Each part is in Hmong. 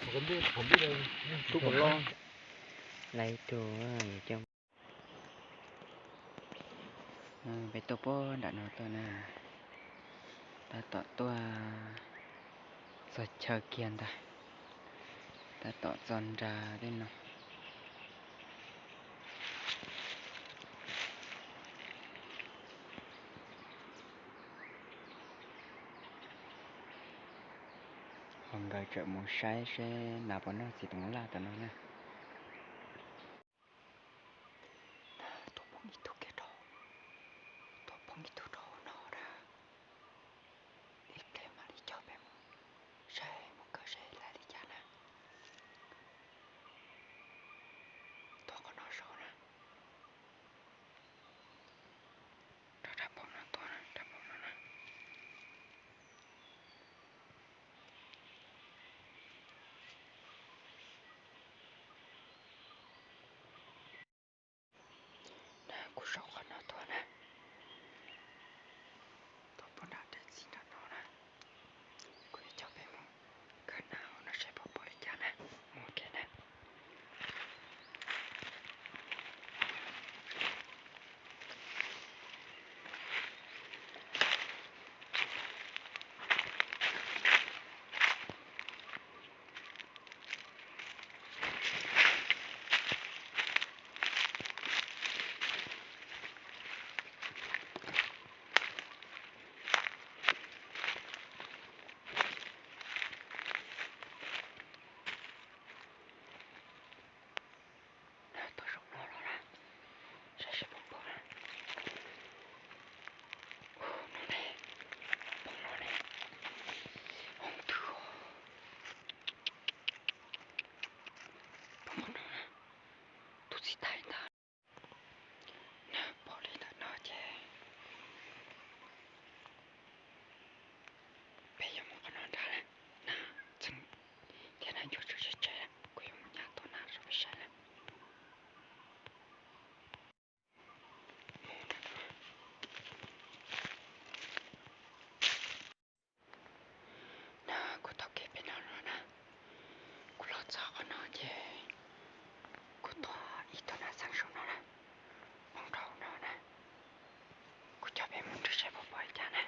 Tub kom loj, laiv ib tug coj. Peb tuaj puag nram no tuaj na, tab tom tuaj txog chaw kiag ntag, tab tom txog nram tej no. Ho nkawd tseem mus saib seb nas puas noj txiv toov laj tom no na. Tuaj poob ib tug kiag rau, tuaj poob ib tug rau no na. Ib pliag mam li coj peb mus saib mus kawm seb lawv li cas na. Tuaj qhov no saud na. Rau rab npauj no tuaj na, rab npauj no na. Na, kuv saum qhov no tuaj na, tuaj puag nram tej txiv nram no na. Kuv yuav coj peb mus kawm nas hauv no seb puas pom li cas na. Mus ua ke na. Tuaj saum no los na, saib seb puas pom na. Ub, no ne, pom no ne, hoob twg os. Pom no na, tus txiv thais ntag. Na, pom li ntawm no ces peb yuav mus qhov no nrad na. Na, txheej thiab na, ncuav tsawv tsawv tsawv, kuv yuav mus nyas tua nas rau peb saib na. Na, kuv taug kev pem no los na, kuv los txog qhov no ces kuv tua ib tug nas xeev saum no na, poob rau no na. Kuv coj peb mus nrhiav saib puas pom li cas na.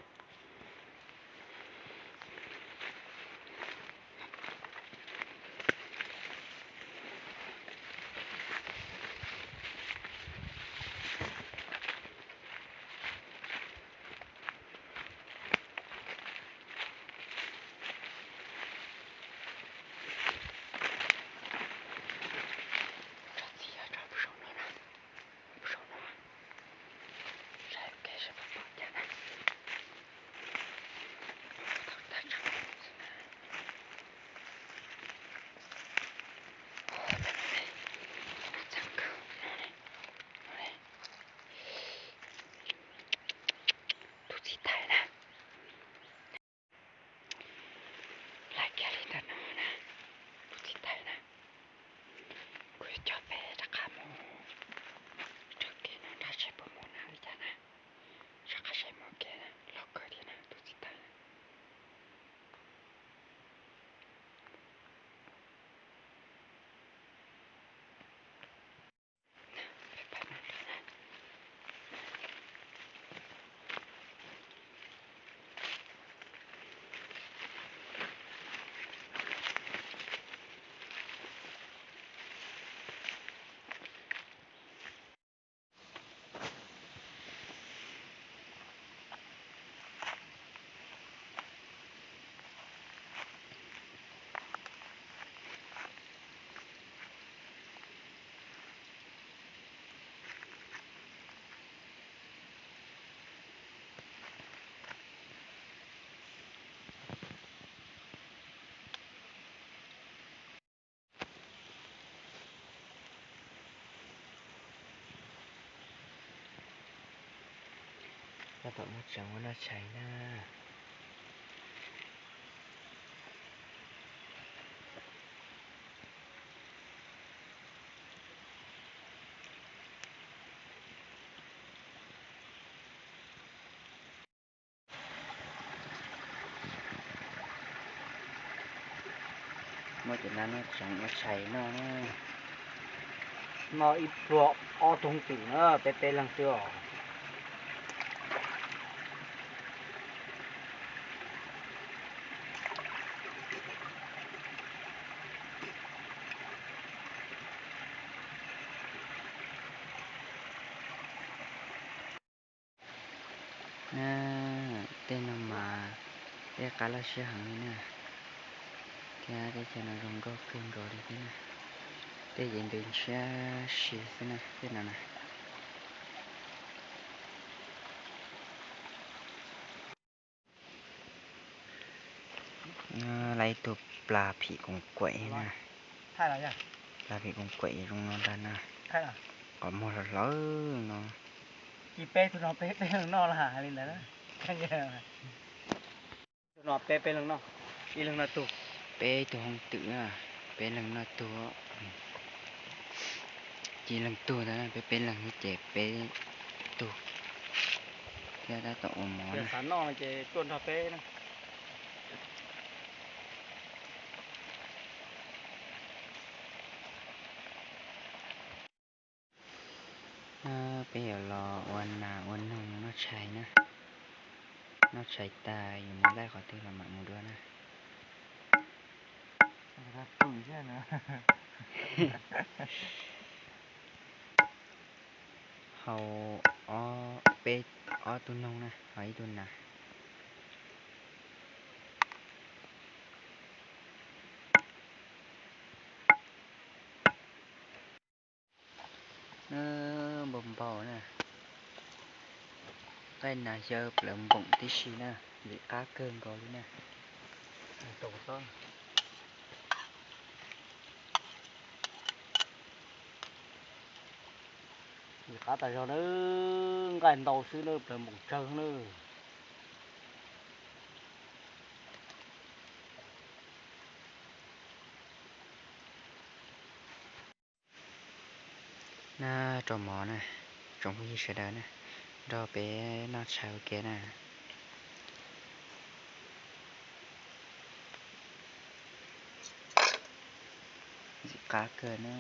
Tso txiv yog tso puag saum no na, puag saum no, saib ua ke seb puas pom cas na. Tau tag tso xwb na. Ua, no ne, nas txeev kawg no ne, no ne. Tus txiv thais na. Laiv kiag li ntawm no na, tus txiv thais na. Kuv yuav coj peb rov qab mus raws kev no nrad seb puas muaj nas li cas na. Rov qab saib mus ua ke na, loj kawg thiab na tus txiv thais na. Tab tom muab tseev ua noj tshais na. Muab cov nab no tseev ua tshais noj na. Noj ib pluag ob tug hoob twm na, peb peb leeg xwb os. Na, tej no mas tej qab loj siab heev li na, thiab teb chaws no zoo nkauj kawg nkaus li thiab na. Tej ces ntws ntshiab si xwb na, tej no na. Lawv ib tug plas phim koom kuaim na. Plas phim koom kuaim zoo no ntag na. Qhov muag hlob hlob no. Ces peb tug no peb peb leeg noj li ntawd. Tus no peb peb leeg noj, ib leeg noj tug. Peb tug hoob twm, peb leeg noj tug. Cia leej tug ntawd, peb peb leeg ces peb tug thiab tab tom ua mov na. Xav noj no ces tuaj nrog peb na. Peb yuav los ua nas ua noog noj tshais na. Noj tshais tas yuav mus laij qhov twg los mam mus dua na. Hau ob, peb, ob tug noog na, hau ib tug nas. Npau npau na, nqaij nas xyaw plawv npoom tib si na, ntxim qab kawg nkaus li na. Ntxim qab tas zog na, nqaij ntau xwb na, plawv npoom tsawg na. Na, rau mov na, tsoom phooj ywg sawv daws na, nrog peb noj tshais ua ke na. Ntxim qab kawg na.